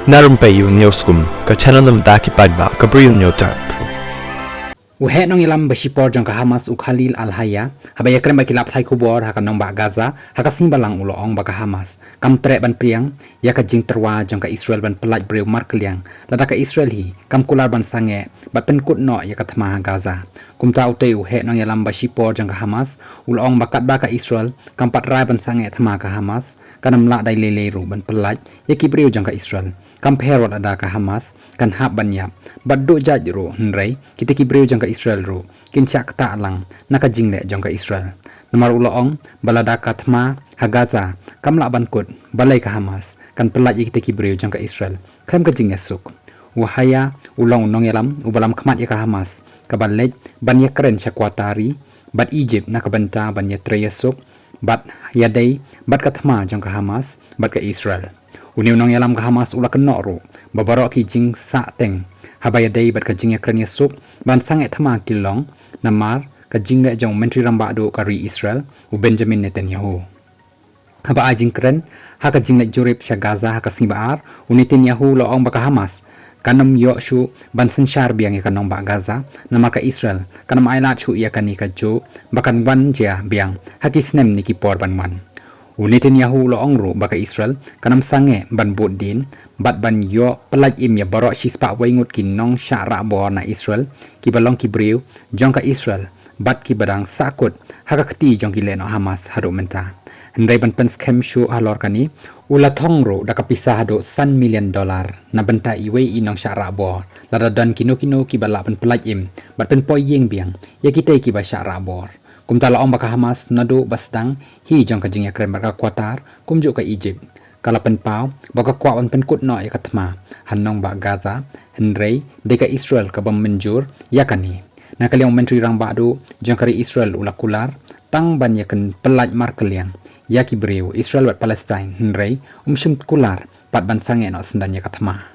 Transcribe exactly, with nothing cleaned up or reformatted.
Na Rumpei U News Kum, ka channel na bynta ki paidbah, ka Bri U News Tap. U heh nongïalam ba shipor jong ka Hamas u Khalil Al-Hayya, haba ïakren bad ki lad pathai khubor ha ka nongbah Gaza, ha ka sngi Balang u la ong ba ka Hamas kam treh ban pdiang ïa ka jingtyrwa jong ka Israel ban pyllait briew markylliang, lada ka Israel hi kam kular ban sangeh bad pynkut noh ïa ka thma ha Gaza. Kumta utei u heh nongïalam ba shipor jong ka Hamas u la ong ba katba ka Israel kam pat rai ban sangeh thma, ka Hamas kan ym lah dei lei lei ruh ban pyllait ïa ki briew jong ka Israel. Kam pher wat lada ka Hamas kan hap ban ïap bad duh jait ruh, hynrei kita ki briew jong ka Israel ruh kin shah ktah lang na ka jingleh jong ka Israel. Namar u la ong ba lada ka thma ha Gaza kam lah ban kut, balei ka Hamas kan pyllait ïa kita ki briew jong ka Israel khlem ka jingïasuk. U Hayya u long u nongïalam uba lam khmat ïa ka Hamas kaba leit ban ïakren sha Qatar bad Egypt na ka bynta ban ïatrei ïasuk bad ïadei bad ka thma jong ka Hamas bad ka Israel. Une u nongïalam ka Hamas u la kynnoh ruh ba baroh ki jingsahteng haba ïadei bad ka jingïakren ïasuk ban sangeh thma ki long namar ka jingleh jong u Myntri Rangbah Duh ka ri Israel, u Benjamin Netanyahu. Haba ai jingkren ha ka jingleit jurip sha Gaza ha ka sngi ba ar, u Netanyahu u la ong ba ka Hamas kan ym ïoh shuh ban synshar biang ïa ka nongbah Gaza namar ka Israel kan ym ailad shuh ïa kane kajuh ba kan wan jia biang ha ki snem ne ki por ban wan. U Netanyahu u la ong ruh ba ka Israel kan ym sangeh ban bud dien bad ban ïoh pyllait im ïa baroh shispah wei ngut ki nongshah rah bor na Israel kiba long ki briew jong ka Israel bad kiba dang sahkut ha ka kti jong ki lehnoh Hamas haduh mynta. Hynrei ban pynskhem shuh halor kane, u la thong ruh da ka pisa haduh san million dollar na bynta iwei i nongshah rah bor lada don kino kino kiba lah ban pyllait im bad pynpoi ïing biang ïa kitei kiba shah rah bor. Kumta la ong ba ka Hamas naduh ba sdang hi jong ka jingïakren bad ka Qatar kumjuh ka Egypt, ka la pynpaw ba ka kwah ban pynkut noh ïa ka thma ha nongbah Gaza, hynrei dei ka Israel kaba mynjur ïa kane. Na ka liang u Myntri Rangbah Duh jong ka ri Israel u la kular tang ban ïakren pyllait markylliang ïa ki briew Israel bad Palestine, hynrei um shym kular pat ban sangeh noh syndon ïa ka thma.